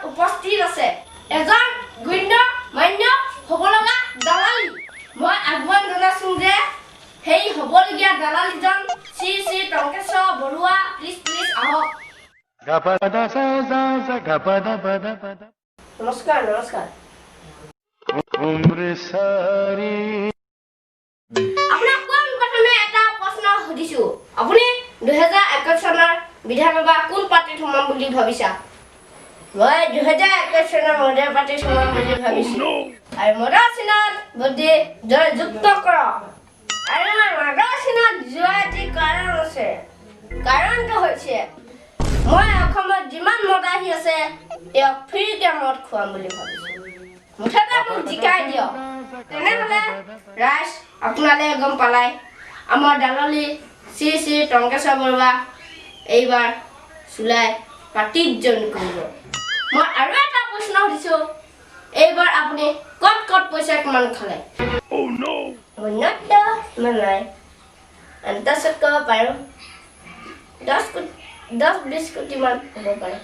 উপস্থিত আছে এজন গণ্য মান্য হ'ব লগা দালালি। মই আহ্বান জনাইছোঁ যে সেই হ'বলগীয়া দালালিজন শ্ৰী শ্ৰী টংকেশ্বৰ বৰুৱা, প্লিজ প্লিজ আহক। Ga pa da sa za za ga pa da pa da pa da. নমস্কাৰ, নমস্কাৰ। উম্ৰ সাৰি। আপোনাক পোন প্ৰথমে এটা প্ৰশ্ন সুধিছো, আপুনি 2021 চনৰ বিধানসভা কোন পাৰ্টিত সোমাম বুলি ভাবিছা? মই 2021 চনৰ মদৰ পাৰ্টিত সোমাম বুলি ভাবিছো আৰু মদৰ চিনত বুদ্ধি জয়যুক্ত কৰক। আৰু মই মদৰ চিনত যোৱা এটি কাৰণ আছে। কাৰণটো হৈছে মই অসমত যিমান মদাহী আছে, তেওঁক ফ্ৰীকে মদ খুৱাম বুলি ভাবিছো। মুঠতে মোক জিকাই দিয়ক। তেনেহ'লে ৰাইজ, আপোনালোকে গম পালাই, আমাৰ দালালি শ্ৰী শ্ৰী টংকেশ্বৰ বৰুৱা এইবাৰ চুলাই পাৰ্টিত জইন কৰিব। মই আৰু এটা প্ৰশ্ন সুধিছোঁ, এইবাৰ আপুনি ক'ত ক'ত পইচা কিমান খালে? মনত ইমান নাই, আন্দাজত ক'ব পাৰোঁ, 10 কোটি, 10-20 কোটিমান হ'ব পাৰে।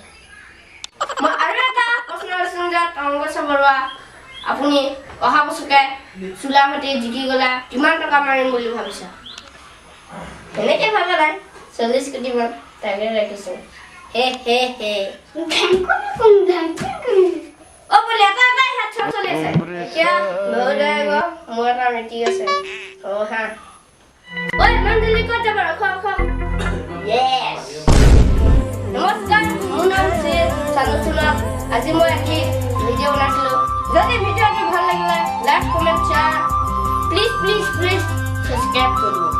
মই আৰু এটা প্ৰশ্ন সুধিছোঁ যে টংকেশ্বৰ বৰুৱা, আপুনি অহা বছৰকে চোলাভাটি জিকি গ'লা কিমান টকা মাৰিম বুলি ভাবিছা? তেনেকে ভাবা নাই, 40 কোটিমান টাৰ্গেট ৰাখিছোঁ। হে হে হে। অ বোলে এটা এটা হেডশ্বট চলি আছে এতিয়া বহুত। মোৰ এটা মিটিং আছে। অ হা, ঐ, ইমান জলদি ক'ত যাবা? ৰখ ৰখ। য়েছ, নমস্কাৰ, মোৰ নাম শ্ৰী চানু সোণোৱাল। আজি মই এটি ভিডিঅ' বনাইছিলোঁ। যদি ভিডিঅ'টো ভাল লাগিলে like, comment, share, please please please subscribe কৰি দিব।